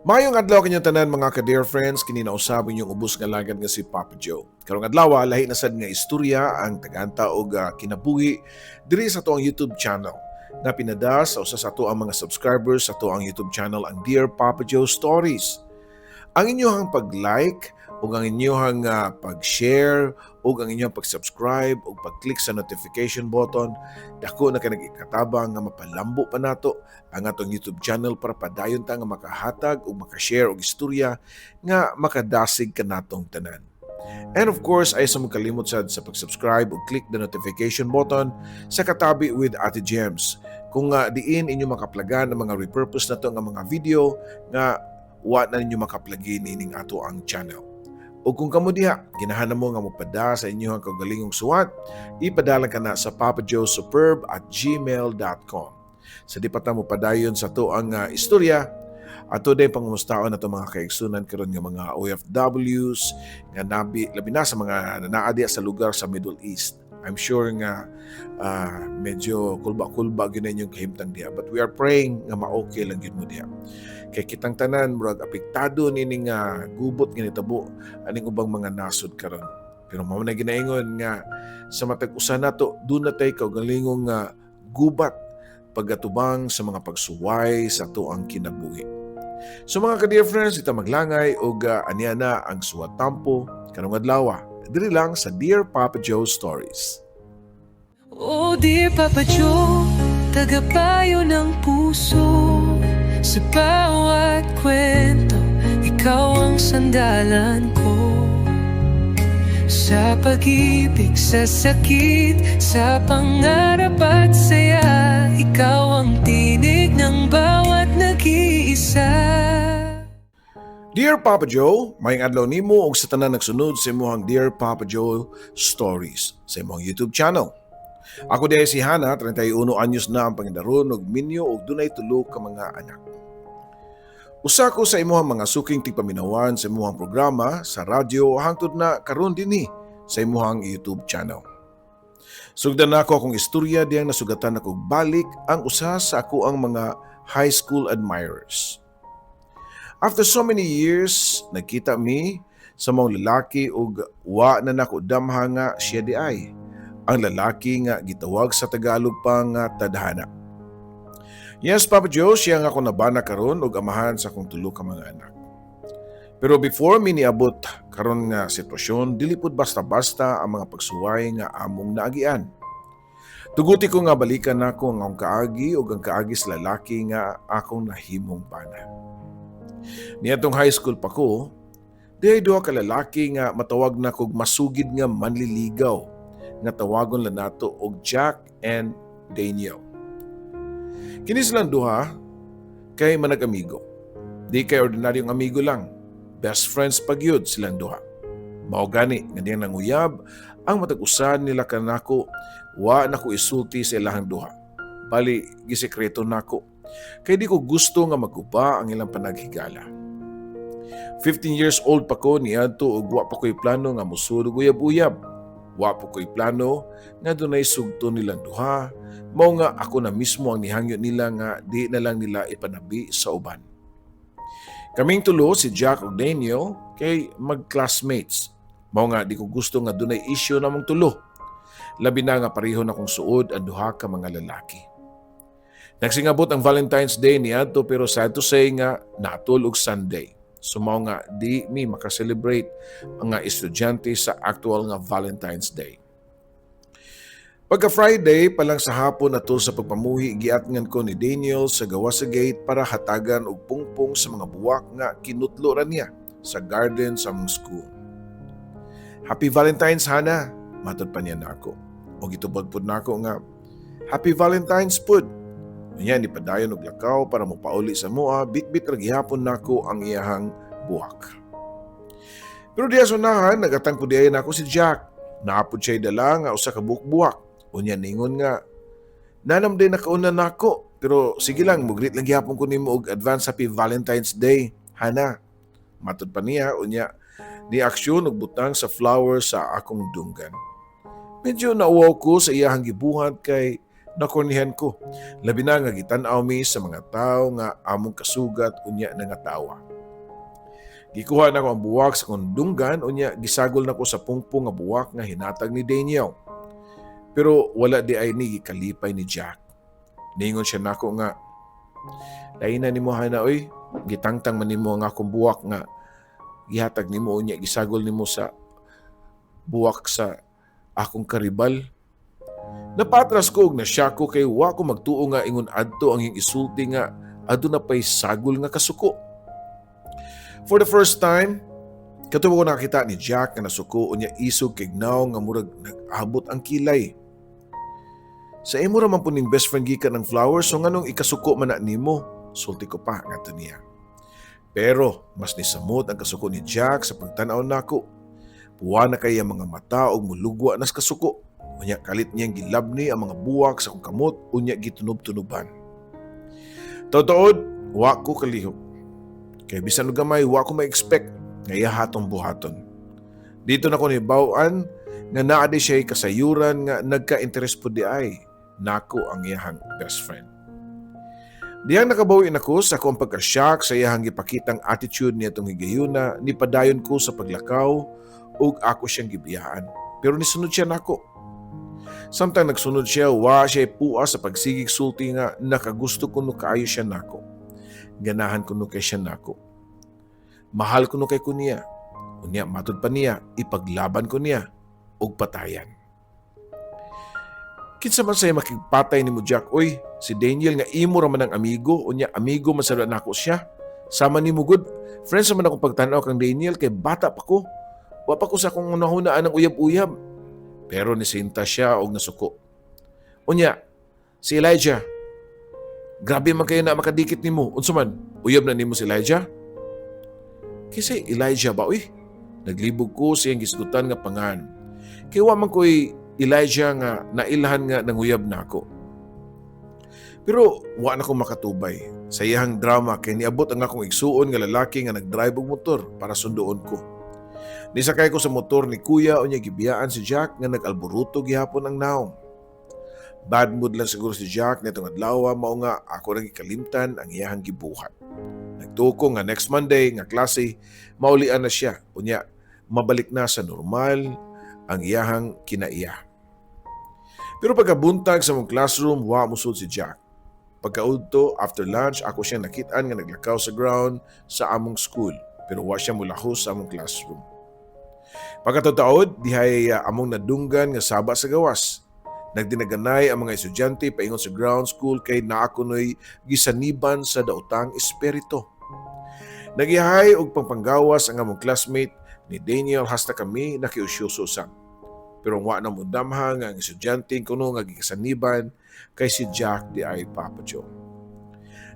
Maayong adlaw kanyong tanan, mga ka-dear friends, kini na usab inyong ubos nga lagad nga si Papa Joe. Karong adlaw, lahi na sad nga istorya ang tagaanta og kinabuhi diri sa atoang YouTube channel nga pinada sa usa sa atoang mga subscribers sa atoang YouTube channel, ang Dear Papa Joe Stories. Ang inyong pag-like ug ang inyong pag-share ug ang inyong pag-subscribe ug pag-click sa notification button, dako na kay nagikatabang nga mapalambo pa nato ang atong YouTube channel para padayon ta nga makahatag ug makashare og istorya nga makadasig kanatong tanan. And of course, ayaw sa kalimot sad sa pag-subscribe ug click the notification button sa Katabi with Ate Gems, kung nga diin inyo makaplagan ang mga repurpose nato nga mga video nga wa na ninyo makaplagin ining atoang channel. O kung kamo diha, ginahan mo nga mopada sa inyong kaugalingong suwat, ipadala ka na sa papajoesuperb@gmail.com. Sa di pa ta mo padayon sa atoang istorya, ato din pangumustaon nato mga kaigsunan karon nga mga OFWs nga nabi labi na sa mga naa diha sa lugar sa Middle East. I'm sure nga medyo kulba-kulba gyud na inyong kahimtang diha, but we are praying nga ma-okay lang gyud mo diha. Kay kitang tanan murag apektado nining nga gubot nga nitabo aning ubang mga nasod karon. Pero mao na ginaingon nga sa matag usa nato duna tay kaugalingong nga gubat paggatubang sa mga pagsuway sa atoang kinabuhi. So mga ka-dear friends, ita maglangay og ania na ang suwat tampo karong adlaw diri lang sa Dear Papa Joe Stories. Oh dear Papa Joe, tagapayo ng puso. Sa bawat kwento, ikaw ang sandalan ko. Sa pag-ibig, sa sakit, sa pangarap at saya, ikaw ang tinig ng bawat nag-iisa. Dear Papa Joe, maayong adlaw nimo ug sa tanan nagsunod sa imong Dear Papa Joe Stories sa imong YouTube channel. Ako diay si Hana, 31 anyos na ang pangidaron ug minyo ug dunay tulo ka mga anak. Usa ko sa imong mga suking tigpaminawan sa imong programa sa radyo hangtod na karon dinhi sa imong YouTube channel. Sugdan nako akong istorya diyang nasugatan ako balik ang usa sa akoang mga high school admirers. After so many years, nagkita mi sa mga lalaki ug wa na nako damha nga siya diay. Ang lalaki nga gitawag sa Tagalog pa nga tadhana. Yes, Papa Joe, siya nga ako nabana karon ug amahan sa akong tulo ka mga anak. Pero before mi niabot karon nga sitwasyon, dili pud basta-basta ang mga pagsuway nga among naagian. Tuguti ko nga balikan nako ang akong kaagi ug ang kaagi sa lalaki nga akong nahimong bana. Niadtong high school pa ko, dihay duha ka lalaki nga matawag na kog masugid nga manliligaw nga tawagon lang nato og Jack and Daniel. Kini silang duha kay manag-amigo. Di kay ordinaryong amigo lang. Best friends pa gyud silang duha. Mao gani nga diyang nanguyab ang matag usa nila kanako, wa nako isulti sa ilahang duha. Bali gisekreto nako. Kay di ko gusto nga maguba ang ilang panaghigala. 15 years old pa ko niadto ug wa pa ko'y plano nga musud og uyab-uyab. Wa pa ko'y plano nga dunay sugto nilang duha. Mao nga ako na mismo ang nihangyo nila nga di na lang nila ipanabi sa uban. Kaming tulo, si Jack ug Daniel, kay mag-classmates. Mao nga di ko gusto nga dunay issue namong tulo. Labi na nga pareho na kong suod ang duha ka mga lalaki. Nagsingabot ang Valentine's Day niadto, pero sad to say nga natol og Sunday. So mao nga di mi makaselebrate ang nga estudyante sa actual nga Valentine's Day. Pagka Friday pa lang sa hapon ato sa pagpamuhi, giatngan ko ni Daniel sa gawas sa gate para hatagan og pungpong sa mga buwak nga kinutlo ra niya sa garden sa among school. "Happy Valentine's, Hana," matod pa niya nako. O gitubag pud nako nga, "Happy Valentine's pud." Unya ni padayon og lakaw para mopauli sa mua, bitbit ra gihapon nako ang iyahang buwak. Pero diya sa unahan, nagatang pud diay nako si Jack. Naa pud siya dala nga usa ka buwak. Unya ningon nga, "Nanam din nakauna nako, pero sige lang, mugreet lang gihapon ko nimo og advance happy Valentine's Day, Hana." Matod pa niya, unya ni aksyon og butang sa flower sa akong dunggan. Medyo nauwaw ko sa iyahang gibuhat kay nakornihan ko. Labi na nga gitan-aw mi sa mga tao nga among kasugat unya nangatawa. Gikuha nako ang buwak sa akong dunggan, unya gisagol nako sa pungpong nga buwak nga hinatag ni Daniel. Pero wala diay ni gikalipay ni Jack. Ningon siya nako nga, "Lain na nimo, Hana, oy, gitangtang man nimo ang akong buwak nga gihatag nimo, unya gisagol nimo sa buwak sa akong karibal." Napatras ko og nasyak ko kay wa ko magtuo nga ingon adto ang iyang isulti nga aduna pay sagol nga kasuko. For the first time, kato ko nakita ni Jack nga nasuko unya isog kignaw nga murag nag-abot ang kilay. "Sa imo ra man po ning best friend gikan ng flowers, so nganong ikasuko man na nimo?" sulti ko pa ngadto niya. Pero mas nisamot ang kasuko ni Jack sa pagtan-aw nako. Puwa na kay ang mga mata og mulugwa nas kasuko. Unya kalit niyang gilabni ang mga buwak sa akong kamot, unya gitunob-tunoban. Totoo, wa ko kalihok. Kay bisan og gamay, wa ko ma-expect nga iya hatong buhaton. Didto nako nahibaw-an nga naa di siya kasayuran nga nagka-interest pod diay nako ang iyahang best friend. Dihang nakabawi nako sa akong pagka-shock sa iyahang gipakitang attitude niya tong higayuna, ni padayon ko sa paglakaw ug ako siyang gibiyaan. Pero nisunod siya nako. Samtang nagsunod siya, wa siya pua sa pagsigig sulti nga nakagusto kuno kaayo siya nako. Ganahan kuno kay siya nako. Mahal kuno kay ko niya. Unya matud pa niya, ipaglaban ko niya ug patayan. "Kinsa man say makigpatay nimo, Jack, oy? Si Daniel nga imo ra man ang amigo, unya amigo man sa nako siya. Sama nimo, good friends man akong pagtan-aw kang Daniel kay bata pa ko. Wa pa ko sa akong hunahunaan ng uyab-uyab." Pero nisinta siya og nasuko. "Unya, si Elijah, grabe man kayo na makadikit nimo. Unsa man, uyab na nimo si Elijah?" "Kinsa Elijah ba, uy?" Naglibog ko sa iyang gisgutan nga pangan. Kay wa man ko'y Elijah nga nailhan nga nanguyab nako. Pero wa na ko makatubay sa iyang drama kay niabot ang akong igsuon nga lalaki nga nagdrive og motor para sunduon ko. Nisakay ko sa motor ni kuya, unya gibiyaan si Jack nga nag-alboruto gihapon ang naong. Bad mood lang siguro si Jack nitong adlaw, mao nga ako nang gikalimtan ang iyahang gibuhat. Nagtuo ko nga next Monday nga klase maulian na siya, unya mabalik na sa normal ang iyahang kinaiya. Pero pagkabuntag sa mong classroom, wa mosud si Jack. Pagkaudto, after lunch, ako siyang nakitaan nga naglakaw sa ground sa among school, pero wa siya mulahos sa among classroom. Pagkataod, dihay among nadunggan nga saba sa gawas. Nagdinaganay ang mga estudyante paingon sa ground school kay naa kunoy gisaniban sa daotang espiritu. Nagihay og pangpanggawas ang among classmate ni Daniel hasta kami nakiusyoso sa. Pero wa na modamha nga ang estudyante kuno nga gikasaniban kay si Jack diay, Papa Joe.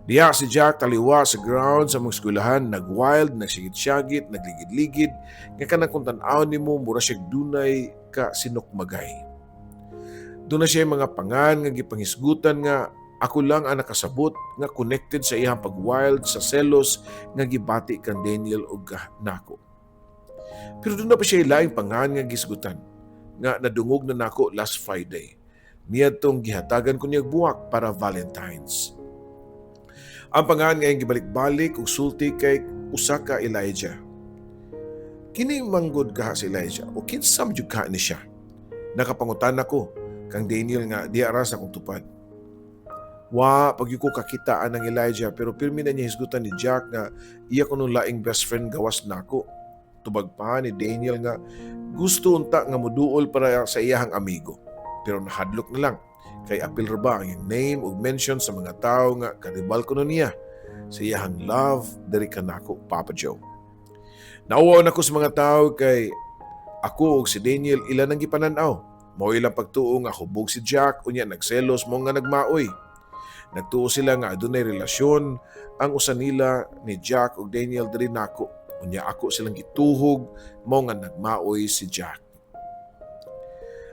Diha si Jack taliwa sa ground sa mga eskwelahan, nag-wild, nagsigit-syagit, nagligid-ligid, nga kanang kung tan-aw nimo mura siya dunay ka sinukmagay. Duna siya mga pangan nga gipanghisgutan nga ako lang ang nakasabot nga connected sa iyang pag-wild sa selos nga gibati kang Daniel ug nako. Pero duna pa siya laing pangan nga gisgutan nga nadungog na nako last Friday, niadtong gihatagan ko niya buwak para Valentine's. Ang pangan nga iyang gibalik-balik ug sulti kay usa ka Elijah. Kini manggod kaha si Elijah o kinsa man jud ka ni siya? Nakapangutan ako kang Daniel nga diha ra sa akong tupad. Wa pag ko kakitaan ng Elijah, pero pirmi na niya hisgutan ni Jack nga iya kuno laing best friend gawas nako. Tubag pa ni Daniel nga gusto unta nga muduol para sa iyahang amigo. Pero nahadlok na lang kay apil ra ba ang iyang name ug mention sa mga tao nga karibal kuno niya sa iyahang love diri kanako, Papa Joe. Nauwaw na ko sa mga tao kay ako ug si Daniel ila nang gipanan-aw. Mao ilang pagtuo nga hubog si Jack unya nagselos, mao nga nagmaoy. Nagtuo sila nga adunay relasyon ang usa nila ni Jack ug Daniel diri nako. Unya ako silang gituhog, mao nga nagmaoy si Jack.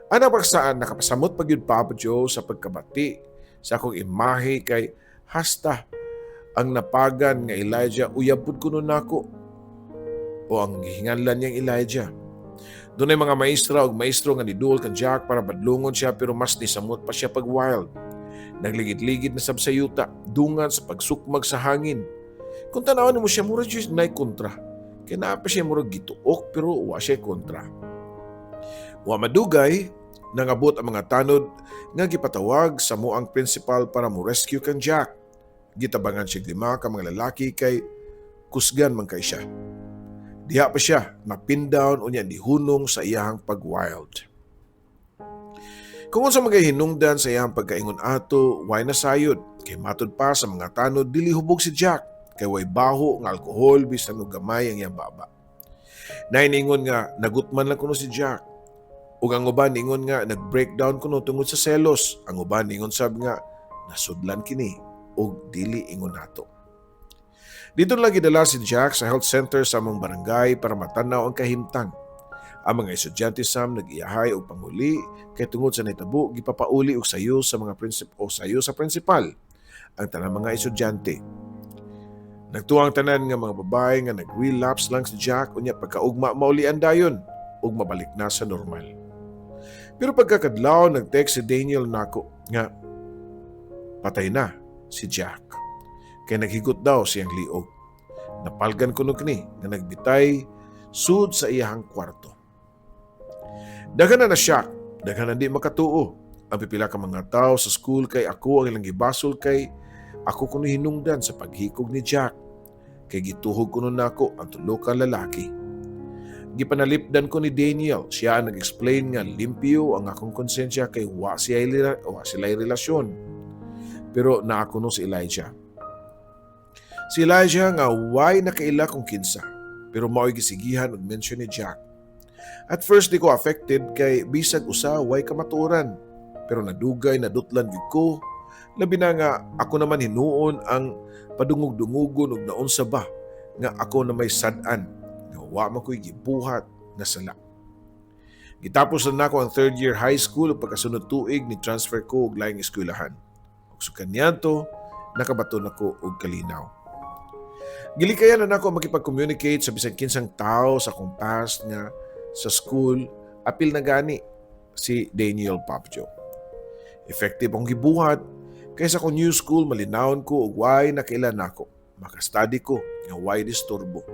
Ana pagsaan nakapasamot pa gyud, Papa Joe, sa pagkabati sa akong imahe kay hasta ang napagan nga Elijah uyab pud kuno nako o ang gihinganlan niyang Elijah. Dunay mga maestra ug maestro nga niduol kang Jack para badlungon siya, pero mas nisamot pa siya pag wild. Nagligid-ligid na sab sa yuta, dungan sa pagsukmag sa hangin. Kung tanawon mo siya, mura jud nay kontra. Kay naa pa siya murag gituok pero wa siya kontra. Wa madugay, nangabot ang mga tanod nga gipatawag sa among principal para mo rescue kang Jack. Gitabangan siya lima ka mga lalaki kay kusgan man kay siya. Diha pa siya na pin down unya nihunong sa iyahang pag-wild. Kung unsa mga hinungdan sa iyang pagkaingon ato, way na sayod. Kay matud pa sa mga tanod, dili hubog si Jack. Kay way baho nga alkohol bisan og gamay ang iyang baba. Naay niingon nga nagutman lang kuno si Jack. Ug ang uban niingon nga nag-breakdown kuno tungod sa selos. Ang uban niingon sab nga nasudlan kini og dili ingon nato. Didto lang gidala si Jack sa health center sa among barangay para matanaw ang kahimtang. Ang mga estudyante sam nag-iyahay og panguli kay tungod sa nahitabo, gipapauli og sayo sa mga prinsip o sayo sa principal ang tanang mga estudyante. Nagtuo ang tanan nga mga babae nga nag-relapse lang si Jack unya pagkaugma maulian dayon ug mabalik na sa normal. Pero pagkakadlaw, nag-text si Daniel nako nga patay na si Jack. Kay naghigot daw siyang liog. Napalgan kuno kini nga nagbitay sud sa iyahang kwarto. Daghan na na-shock, daghan na di makatuo. Ang pipila ka mga tao sa school kay ako ang ilang gibasol kay ako kuno hinungdan sa paghikog ni Jack. Kay gituhog kuno nako ang tulo ka lalaki. Gipanalipdan ko ni Daniel, siya ang nag-explain nga limpyo ang akong konsensya kay wa sila relasyon. Pero naa kuno si Elijah. Si Elijah nga way nakaila kung kinsa, pero mao'y gisigihan og mention ni Jack. At first di ko affected kay bisag usa way kamatuoran. Pero nadugay nadutlan gyud ko. Labi na nga ako naman hinuon ang padungog-dungugon og naunsa ba nga ako na may sad-an nga wa man ko'y gibuhat nga sala. Gitapos na nako ang third year high school ug pagkasunod tuig ni transfer ko og laing eskwelahan. Ug sukad niadto nakabaton ako og kalinaw. Gilikayan na nako makipag-communicate sa bisan kinsang tao sa akong past nga sa school, apil na gani si Daniel Papjo. Effective ang gibuhat kay sa akong new school malinawon ko ug way nakaila nako. Maka-study ko nga way disturbo.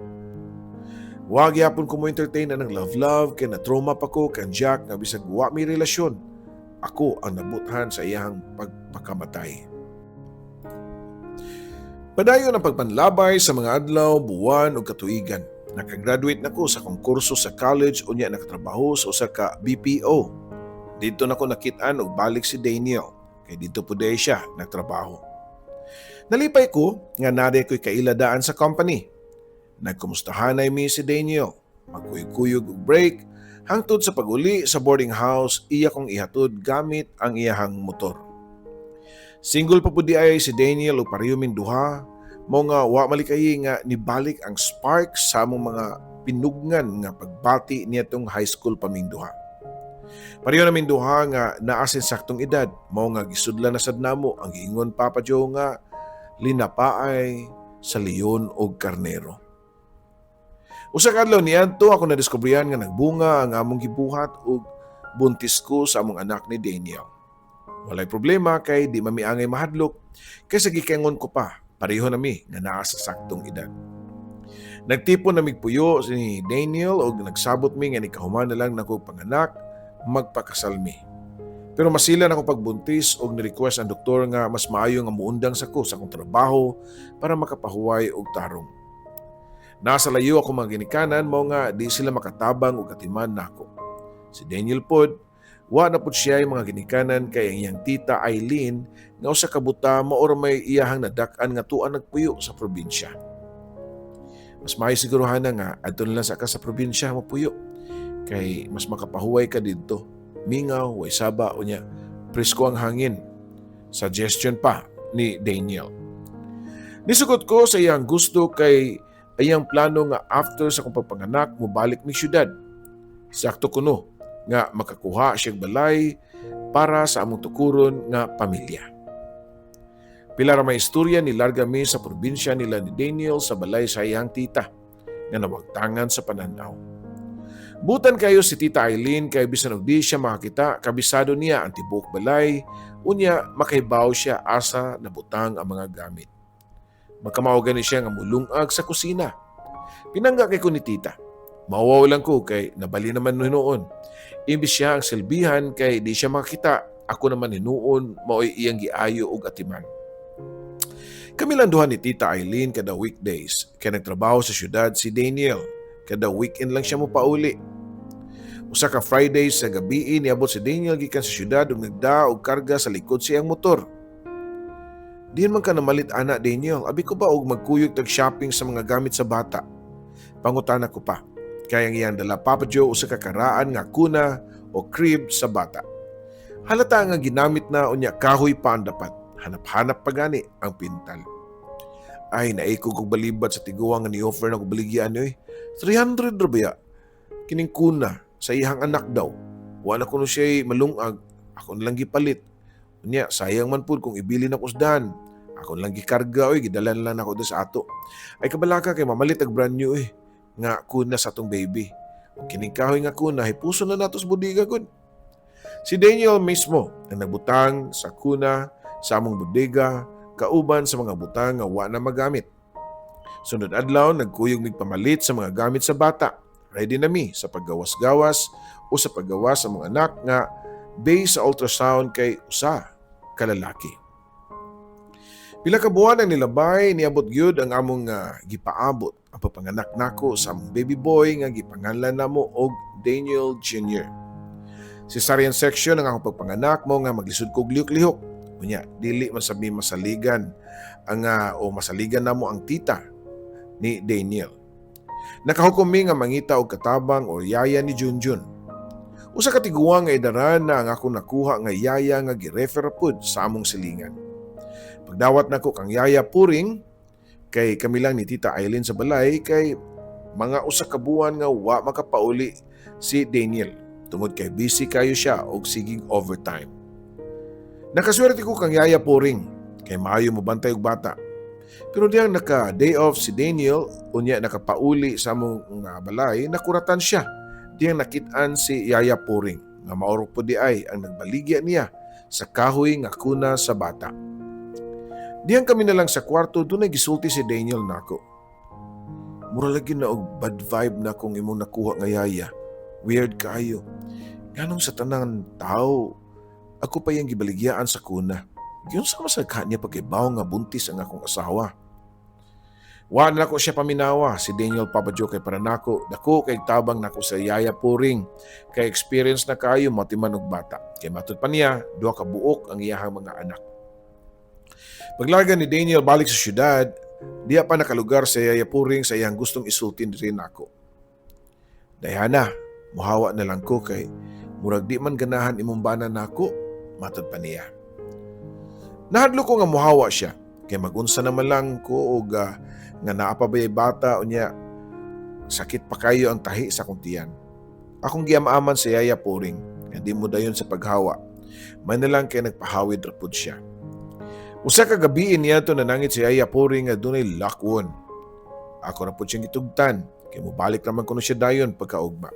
Wa gyapon ko mo entertain anang love-love kay na trauma pa ko kan Jack nga bisag wa mi relasyon. Ako ang nabuthan sa iyang pagpakamatay. Padayon ang pagpanlabay sa mga adlaw, buwan ug katuigan. Nakagraduate na ko sa akong kurso sa college unya nakatrabaho sa usa ka BPO. Didto nako nakit-an og balik si Daniel kay didto pud siya nagtrabaho. Nalipay ko nga naa ko'y kaila daan sa company. Nagkumustahanay mi si Daniel. Magkuyog-kuyog og break hangtod sa pag-uli sa boarding house, iya kong ihatod gamit ang iyahang motor. Single pa pud diay si Daniel ug pareho min duha mao nga wa malikayi nga nibalik ang spark sa among mga pinugngan nga pagbati niadtong high school pa ming duha. Pareho namin duha nga naa sa saktong edad mao nga gisudlan na sad namo ang giingon, Papa Joe, nga linapaay sa leon og karnero. Usa ka adlaw niadto ako nadiskubrihan nga nagbunga ang among gibuhat ug buntis ko sa among anak ni Daniel. Walay problema kay di man mi angay mahadlok kaysa gikaingon ko pa, pareho nami nga naa sa saktong edad. Nagtipon na migpuyo si Daniel og nagsabot mi nga nikahuman na lang nako panganak, magpakasal mi. Pero masilan ako pagbuntis og ni-request ang doktor nga mas maayo nga muundang sa ko sa akong trabaho para makapahuway og tarong. Nasa layo ako mga ginikanan mao nga di sila makatabang og atiman nako. Si Daniel pod, wa na pod siya yung mga ginikanan kay ang iyang tita Eileen nga usa ka buta mao ra may iyahang nadak-an nga tuan nagpuyo sa probinsya. Mas maayo siguro, Hana, nga adto na lang sa ka sa probinsya mopuyo kay mas makapahuway ka didto. Mingaw, way saba unya presko ang hangin. Suggestion pa ni Daniel. Nisugot ko sa iyang gusto kay iyang plano nga after sa akong pagpanganak mobalik mi syudad. Sakto kuno nga makakuha siyang balay para sa among tukuron nga pamilya. Pila ra may istorya, nilarga mi sa probinsya nila ni Daniel sa balay sa iyang tita nga nawagtangan sa pananaw. Butan kayo si Tita Eileen kay bisan og di siya makakita, kabisado niya ang tibuok balay, unya makahibaw siya asa nabutang ang mga gamit. Magkamao gani siya nga mulungag sa kusina. Pinangga kay ko ni tita. Mawaw lang ko kay nabali naman hinuon. Imbis siya ang silbihan kay di siya makita, ako naman hinuon maoy iyang giayo og atiman. Kami lang duha ni Tita Eileen kada weekdays kay nagtrabaho sa syudad si Daniel. Kada weekend lang siya mopauli. Usa ka Friday sa gabi, niabot si Daniel gikan sa syudad ug nagda og karga sa likod sa iyang motor. "Diin man ka namalit ana, Daniel? Abi ko ba og magkuyog tag shopping sa mga gamit sa bata?" pangutana ko pa. Kay ang iyang dala, Papa Joe, usa ka karaan nga kuna o crib sa bata. Halata nga ginamit na, unya kahoy pa ang dapat. Hanap-hanap pa gani ang pintal. "Ay, naikog og balibat sa tiguang nga ni-offer na ko baligyan oy. 300 ra baya. Kining kuna sa iyang anak daw. Wa na kuno siya malungag. Ako na lang gipalit. Unya, sayang man pud kung ibili na kusdan. Ako na lang gikarga oy, gidala na lang nako sa ato. Ay, kabalaka kay mamalit og brand new eh nga kuna sa atong baby. Ug kining kahoy nga kuna, hipuson na nato sa bodega gud." Si Daniel mismo ang nagbutang sa kuna sa among bodega kauban sa mga butang nga wa na magamit. Sunod adlaw, nagkuyog mig pamalit sa mga gamit sa bata. Ready na mi sa paggawas-gawas o sa paggawas sa mga anak nga based sa ultrasound kay usa ka lalaki. Pila ka buwan ang nilabay, niabot gyud ang among gipaabot, ang pagpanganak nako sa among baby boy nga gipanganlan namo og Daniel Jr. Cesarean section ang akong pagpanganak, mao nga maglisod kog lihok-lihok. Unya, dili man sabi masaligan ang o masaligan namo ang tita ni Daniel. Nakahukom mi nga mangita og katabang o yaya ni Junjun. Usa ka tiguang nga edaran na ang akong nakuha nga yaya nga girefer pud sa among silingan. Pagdawat nako kang Yaya Puring, kay kami lang ni Tita Eileen sa balay kay mga usa ka buwan nga wa makapauli si Daniel tungod kay busy kayo siya og sigig overtime. Nakaswerte ko kang Yaya Puring kay maayo mo bantay og bata. Pero diyang naka day off si Daniel unya nakapauli sa among nga balay, nakuratan siya. Diyang nakit-an si Yaya Puring nga mao ra pud diay ang nagbaligya niya sa kahoy nga kuna sa bata. Diyang kami na lang sa kwarto, dunay gisulti si Daniel nako. "Mura lagi na og bad vibe na kung imong nakuha nga yaya. Weird kaayo. Nganong sa tanang tao, ako pa yung gibaligyaan sa kuna? Giunsa man sa niya pagkibaw nga buntis ang akong asawa?" Wa na nako siya paminawa si Daniel, Papa Joe, kay para nako dako kay tabang nako sa Yaya Puring kay experience na kayo matiman og bata. Kay matud pa niya, duha ka buok ang iyahang mga anak. Paglagan ni Daniel balik sa syudad, diya pa nakalugar sa Yaya Puring sa iyang gustong isulti rin ako. "Diana, muhawa na lang ko kay murag di man ganahan imong bana nako," matod pa niya. Nahadlo ko nga muhawa siya kay magunsa naman lang ko og nga naa pa bayay bata, unya sakit pa kayo ang tahi sa akong tiyan. Akong giam-aman sa Yaya Puring nga di mo dayon sa paghawa. May na lang kay nagpahawid ra pud siya. Usa ka gabi niya to, nanangit si Yaya Puring nga dunay lakwon. Ako ra pud siyang gitugtan kay mobalik naman kuno siya dayon pagkaugma.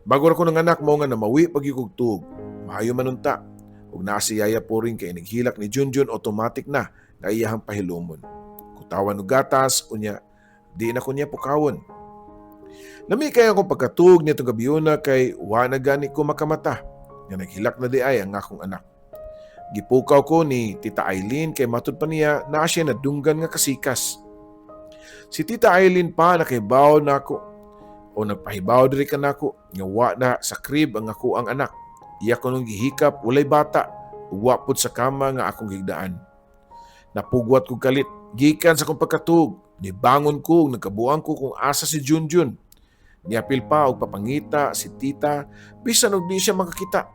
Bago ra ko nanganak, mao nga namawi pag kog tuog. Maayo man unta ug naa si Yaya Puring kay naghilak ni Junjun, automatic na nga iyahang pahilumon. Kutawan og gatas, unya di na ko niya pukawon. Lami kay akong pagkatuog nitong gabhiona kay wa na gani ko makamata nga naghilak na di ay ang akong anak. Gipukaw ko ni Tita Eileen kay matud pa niya naa siya nadunggan nga kasikas. Si Tita Eileen pa nakahibaw nako o nagpahibaw diri kanako nga wa na sa crib ang ako ang anak. Iya ko nung gihikap, walay bata ug wa pud sa kama nga akong higdaan. Napugwat kog kalit gikan sa akong pagkatuog. Nibangon ko ug nagkabuang ko kung asa si Junjun. Niapil pa og papangita si tita bisan og di siya makakita.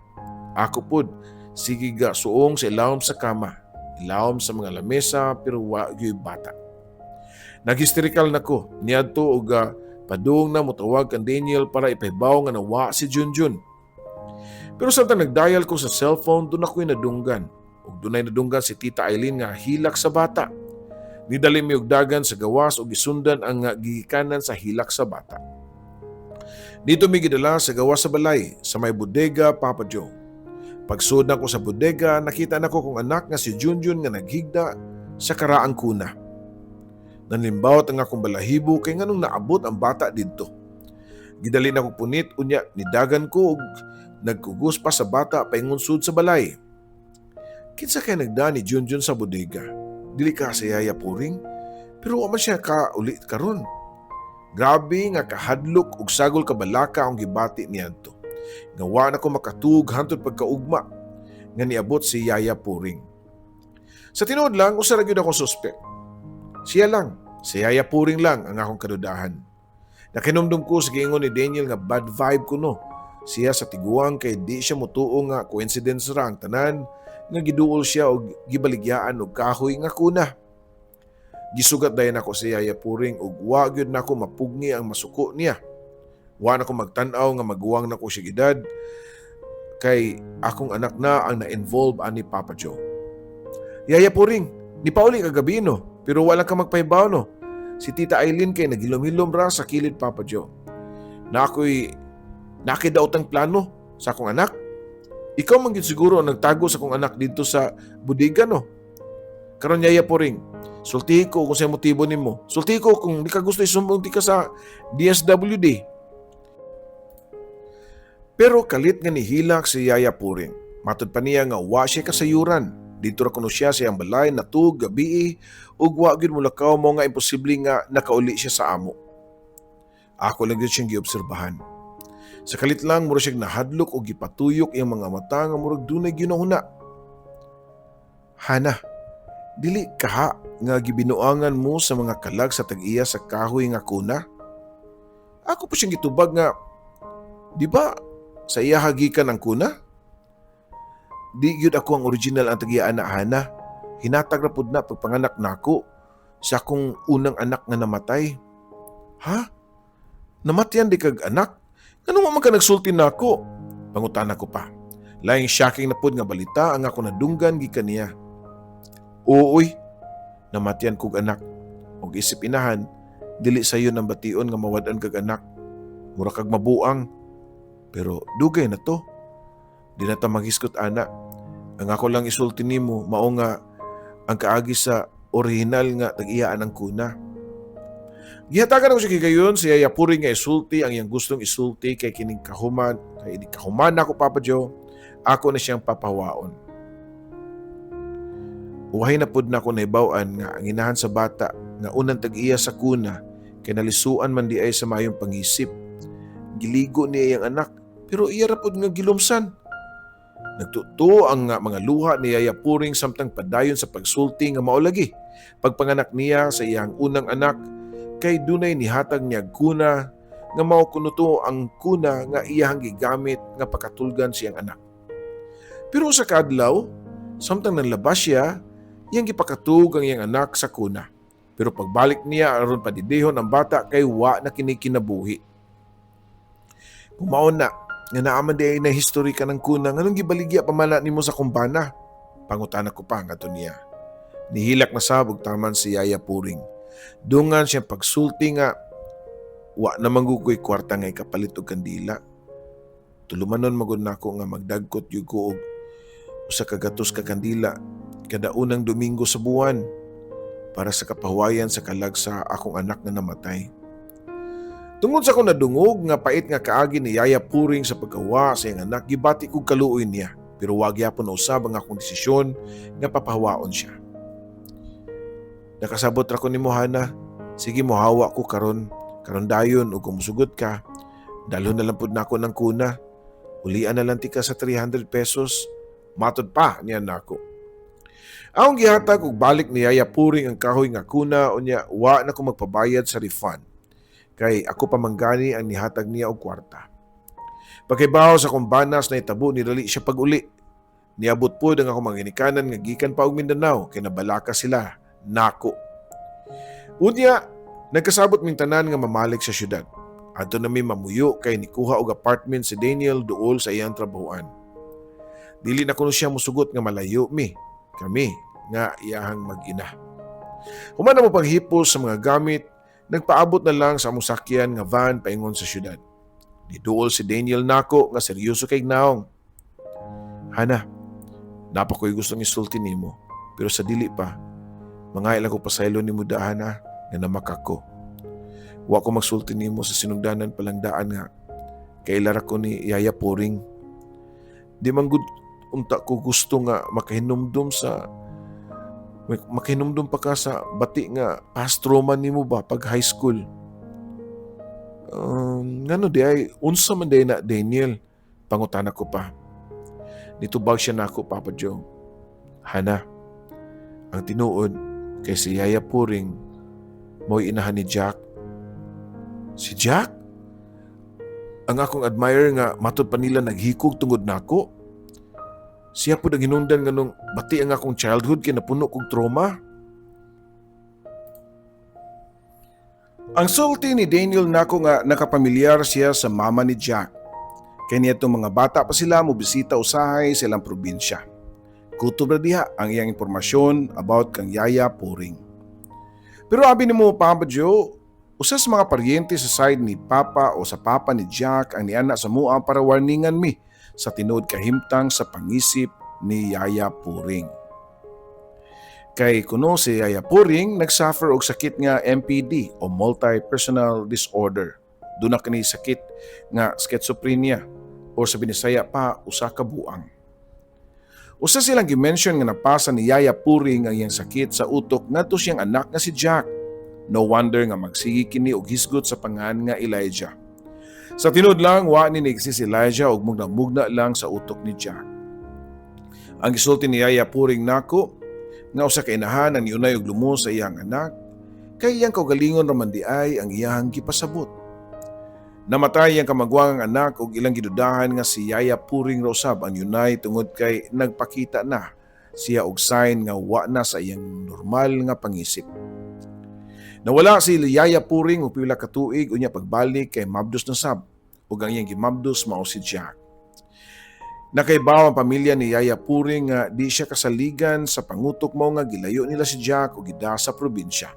Ako pud sige ga suong sa ilawom sa kama, ilawom sa mga lamesa, pero wa gyud bata. Naghisterikal na ko niadto og padung na motawag kang Daniel para ipahibaw nga nawa si Junjun. Pero samtang nagdial ko sa cellphone, duna ko'y nadunggan. Ug dunay nadunggan si Tita Eileen nga hilak sa bata. Nidali mi og dagan sa gawas ug gisundan ang gigikanan sa hilak sa bata. Dito mi gidala sa gawas sa balay, sa may bodega, Papa Joe. Pagsud ko sa bodega, nakita nako kong anak nga si Junjun nga naghigda sa karaang kuna. Nanlimbawot ang akong balahibo kay nganong naabot ang bata didto. Gidali nako punit, unya nidagan ko og nagkugos pa sa bata paingon sud sa balay. Kinsa kay nagda ni Junjun sa bodega? Dili ka sa Yaya Puring? Pero wa man siya ka uli karon. Grabe nga kahadlok ug sagol kabalaka ang gibati niadto. Nga wa na ko makatug hantod pagkaugma nga niabot si Yaya Puring. Sa tinuod lang, usa ra gyud akong suspect. Siya lang, si Yaya Puring lang ang akong kadudahan. Nakinumdum ko sa giingon ni Daniel nga bad vibe kuno siya sa tiguang kay di siya mutuo nga coincidence ra ang tanan nga giduol siya og gibaligyaan og kahoy nga kuna. Gisugat dayon ako si Yaya Puring ug wa gyud nako mapugni ang masuko niya. Wa na ko magtan-aw nga maguwang nako siya edad kay akong anak na ang na-involve ani, Papa Joe. "Yaya Puring, ni pauli kagabi no, pero wala ka magpahibaw no." Si Tita Eileen kay nagilom-hilom ra sa kilid, Papa Joe. Na ako'y nakidaot ang plano sa akong anak. Ikaw man gyud siguro ang nagtago sa akong anak dito sa bodega no. Karon, Yaya Puring, sultihi ko kung sa motibo nimo. Sultihi ko kung di ka gusto isumbong ti ka sa DSWD. Pero kalit nga nihilak si Yaya Puring. Matod pa niya nga wa siya kasayuran. Dito ra kuno siya sa iyang balay natug gabi ug wa gyud mulakaw, mao nga imposible nga nakauli siya sa amo. Ako lang gyud siyang giobserbahan. Sa kalit lang, mura siya nahadlok og gipatuyok iyang mga mata nga murag dunay ginahuna. "Hana, dili kaha nga gibinuangan mo sa mga kalag sa tag-iya sa kahoy nga kuna?" Ako pa siyang gitubag nga, di ba sa iya hagikan ang kuna? "Di gyud ako ang original ang tag-iya ana, Hana. Hinatag ra pud na pagpanganak nako sa akong unang anak nga namatay." "Ha? Namatyan di kag anak? Ngano man ka nagsulti nako?" Pangutana ko pa. Laing shocking na pud nga balita ang ako nadunggan gikan niya. "Oo, uy, namatyan kog anak. Og isip inahan, dili sayo nang bation nga mawad-an kag anak. Mura kag mabuang. Pero dugay na to. Di na ta maghisgot ana. Ang ako lang isulti nimo mao nga ang kaagi sa orihinal nga tag-iyaan ang kuna." Gihatagan ako sa higayon si Yaya Puring nga isulti ang iyang gustong isulti kay kining kahuman, kay ini kahuman ako, Papa Joe, ako na siyang papahawaon. Uwahay na pud nako nahibaw-an nga ang inahan sa bata nga unang tag-iya sa kuna kay nalisuan man di ay sa mayong pangisip. Giligo niya iyang anak pero iya ra pud nga gilumsan. Nagtuto ang nga mga luha ni Yaya Puring samtang padayon sa pagsulti nga mao lagi. Pagpanganak niya sa iyang unang anak kay dunay nihatag niya kuna nga mao kuno to ang kuna nga iyang gigamit nga pakatulgan siyang anak. Pero sa kaadlaw, samtang nanlabas siya, iyang gipakatug ang iyang anak sa kuna. Pero pagbalik niya aron padidihon ang bata kay wa na kini kinabuhi. "Kung mao na, nga naa man di ay na history ka ng kuna, nganong gibaligya pa man na nimo sa kumbana?" Pangutana ko pa ngadto niya. Nihilak na sab og taman si Yaya Puring. Dungan siya pagsulti nga wa na man ko'y kwarta nga ikapalit og kandila. Tulumanon magud nako nga magdagkot gyud ko og 100 ka kandila kada unang Domingo sa buwan para sa kapahuwayan sa kalag sa akong anak nga namatay. Tungod sa akong nadungog nga pait nga kaagi ni Yaya Puring sa pagkawa sa iyang anak, gibati kog kaluoy niya. Pero wa gyapon nausab ang akong desisyon nga papahawaon siya. "Nakasabot ra ko nimo, Hana. Sige, mohawa ko karon. Karon dayon ug kung musugot ka, dalhon na lang pud nako ng kuna. Ulian na lang tika sa 300 pesos." Matod pa niya nako. Akong gihatag og balik ni Yaya Puring ang kahoy nga kuna, unya wa na ko magpabayad sa refund. Kay ako pa man gani ang nihatag niya og kwarta. Pagkaibaw sa akong banas nahitabo, nidali siya pag-uli. Niabot pod ang akong mga ginikanan nga gikan pa og Mindanao kay nabalaka sila nako. Unya, nagkasabot ming tanan nga mamalik sa syudad. Adto na mi mamuyo kay nikuha og apartment si Daniel duol sa iyang trabahoan. Dili na kuno siya musugot nga malayo mi, kami nga iyahang mag-ina. Human na mo paghipos sa mga gamit, nagpaabot na lang sa among sakyan nga van paingon sa syudad. Niduol si Daniel nako nga seryoso kay naong. "Hana, naa pa ko'y gustong isulti nimo, pero sa dili pa, mangay lang ko pasaylo nimo dahan ha, nga Nga namakako. Wa ko magsulti nimo sa sinugdanan palang daan nga kaila ra ko ni Yaya Puring. Di man gud unta ko gusto nga makahinumdum pa ka sa bati nga past trauma nimo ba pag high school. Ngano di ay, unsa man diay na, Daniel? Pangutana ko pa. Nitubag siya nako, Papa Joe. "Hana, ang tinuod kay si Yaya Puring mo'y inahan ni Jack." Si Jack? Ang akong admirer nga matud pa nila naghikog tungod nako? Siya pud ang hinungdan nganong bati ang akong childhood kay napuno kog trauma. Ang sulti ni Daniel nako nga nakapamilyar siya sa mama ni Jack. Kay niadtong mga bata pa sila, mobisita usahay sa ilang probinsya. Kutob ra diha ang iyang impormasyon about kang Yaya Puring. Pero abi nimo, Papa Joe, usa sa mga paryente sa side ni Papa o sa papa ni Jack ang niana sa mua para warningan mi sa tinuod kahimtang sa pangisip ni Yaya Puring. Kay kuno si Yaya Puring nagsuffer og sakit nga MPD o multi-personal disorder. Duna kini sakit nga schizophrenia o sa Binisaya pa, usa ka buang. Usa silang gi-mention nga napasa ni Yaya Puring ang iyang sakit sa utok ngadto siyang anak nga si Jack. No wonder nga magsige kini og hisgot sa pangan nga Elijah. Sa tinuod lang, wa ni ni-exist si Elijah og mugna-mugna lang sa utok ni Jack. Ang gisulti ni Yaya Puring nako nga usa ka inahan ang niunay og lumos sa iyang anak kay iyang kaugalingon ra man di ay ang iyang gipasabot. Namatay ang kamagwangang anak og ilang gidudahan nga si Yaya Puring ra usab ang yunay tungod kay nagpakita na siya og sign nga wa na sa iyang normal nga pangisip. Nawala si Yaya Puring og pila ka tuig, unya pagbalik kay mabdos na sab ug ang iyang gimabdos mao si Jack. Nakaibaw ang pamilya ni Yaya Puring nga di siya kasaligan sa pangutok mo nga gilayo nila si Jack og gida sa probinsya.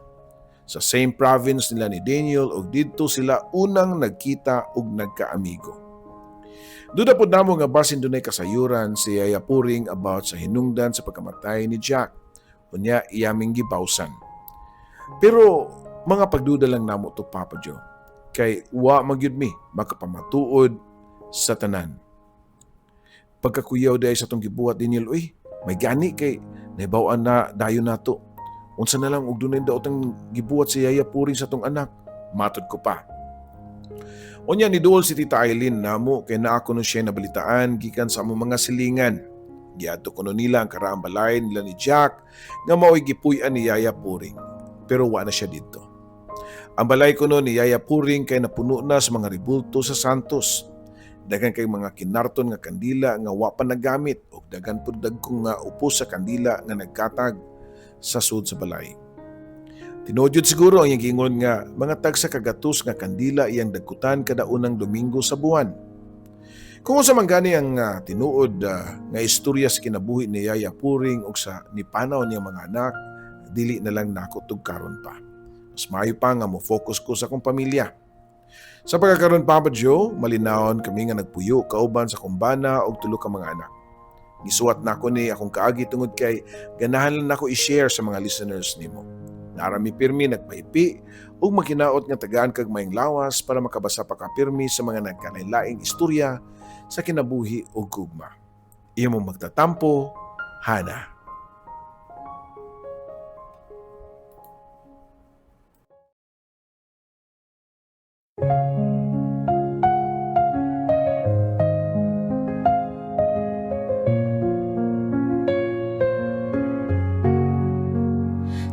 Sa same province nila ni Daniel og didto sila unang nagkita og nagkaamigo. Duda pod namo nga basin dunay kasayuran si Yaya Puring about sa hinungdan sa pagkamatay ni Jack. Unya iyaming gibawsan. Pero mga pagduda lang namo to, Papa Joe. Kay wa magyud mi makapamatuod sa tanan. Pagkakuyaw diay sa tong gibuhat, Daniel, uy, may gani kay nahibaw-an na dayon nato. Unsa na lang og dunay daotang gibuhat si Yaya Puring sa tong anak? Matod ko pa. Unya ni duol si Tita Eileen namo kay naa kuno siya nabalitaan gikan sa among mga silingan. Giadto kuno nila ang karaang balay nila ni Jack nga mao'y gipuy-an ni Yaya Puring. Pero wa na siya didto. Ang balay kuno ni Yaya Puring kay napuno na sa mga ribulto sa Santos. Daghan kay mga kinarton nga kandila nga wa pa nagamit ug daghan pud dagkong nga upos sa kandila nga nagkatag sa sud sa balay. Tinuod jud siguro ang iyang giingon nga mga tag sa kagatos nga kandila iyang dagkutan kada unang Domingo sa buwan. Kung unsa man gani ang tinuod nga istorya sa kinabuhi ni Yaya Puring ug sa nipanaw niyang mga anak, dili na lang nako tugkaron pa. Mas maayo pa nga mo focus ko sa akong pamilya. Sa pagkakaroon, Papa Joe, malinawon kami nga nagpuyo kauban sa kumbana og tulo ka mga anak. Gisuwat nako ni akong kaagi tungod kay ganahan lang nako i-share sa mga listeners nimo. Narami pirmi nagpaipi ug maginaot nga tagaan kag maayong lawas para makabasa pa ka pirmi sa mga nagkalain-laing istorya sa kinabuhi ug gugma. Imong magtatampo, Hana.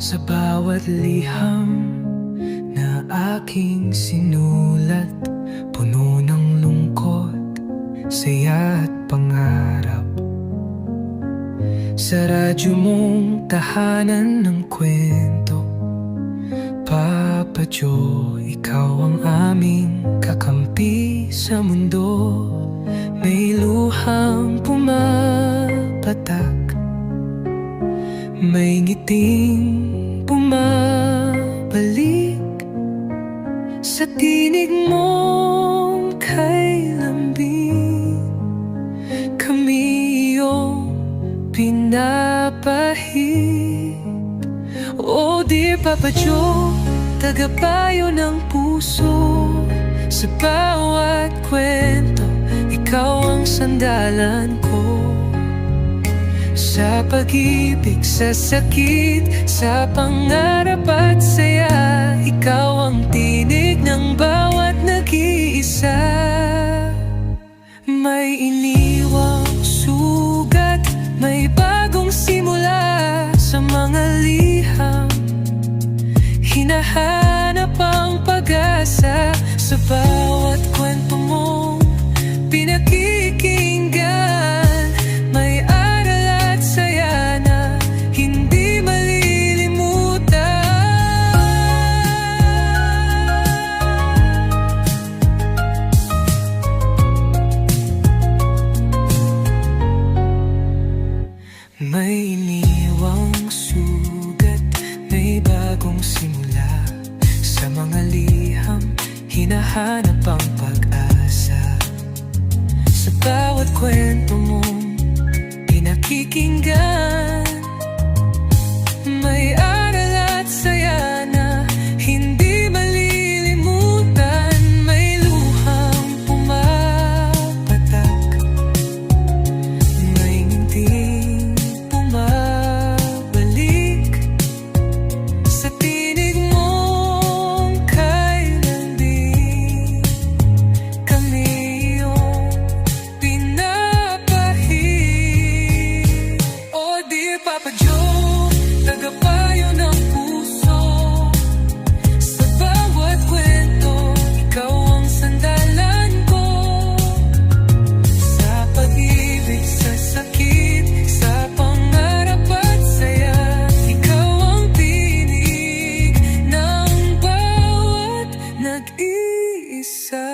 Sa bawat liham na aking sinulat, puno ng lungkot, saya at pangarap. Sa radyo mong tahanan ng kwento, Papa Joe, ikaw ang aming kakampi sa mundo. May luhang pumapatak, may ngiting bumabalik. Sa tinig mong kay lambing, kami iyong pinapahid. Oh dear Papa Joe, Tagapayo ng puso. Sa bawat kwento, ikaw ang sandalan ko. Sa pag-ibig, sa sakit, sa pangarap at saya, ikaw ang tinig ng bawat nag-iisa. May iniwang sugat, may bagong simula. Sa mga liham, hinahanap ang pag-asa. Sa bawat kwento mong pinakikinggan, may aral at saya na hindi malilimutan. May iniwang sugat, may bagong simula. Sa mga liham, hinahanap ang pag-asa. Sa bawat kwento mong pinakikinggan, may aral at saya na hindi malilimutan. May luhang pumapatak, may ngiting bumabalik. Sa tinig mong kay lambing, kami iyong pinapahid. Oh dear Papa Joe, tagapayo ng puso. Sa bawat kwento, ikaw ang sandalan ko. Sa pag-ibig, sa sakit, sa pangarap at saya, ikaw ang tinig ng bawat nag-iisa.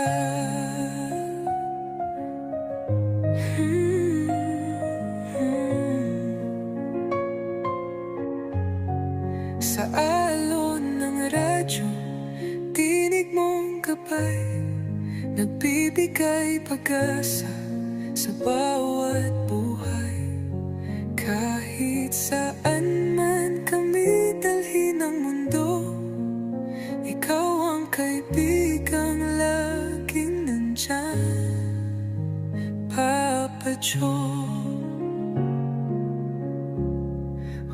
Sa alon ng radyo, tinig mong gabay, nagbibigay pag-asa sa bawat buhay. Kahit saan man kami dalhin ng mundo, ikaw ang kaibigang laging nandyan, Papa Joe.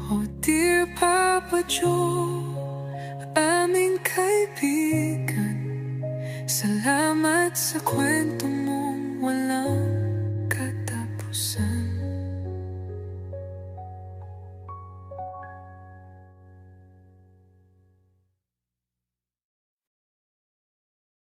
Oh dear Papa Joe, aming kaibigan, salamat sa kwento mong walang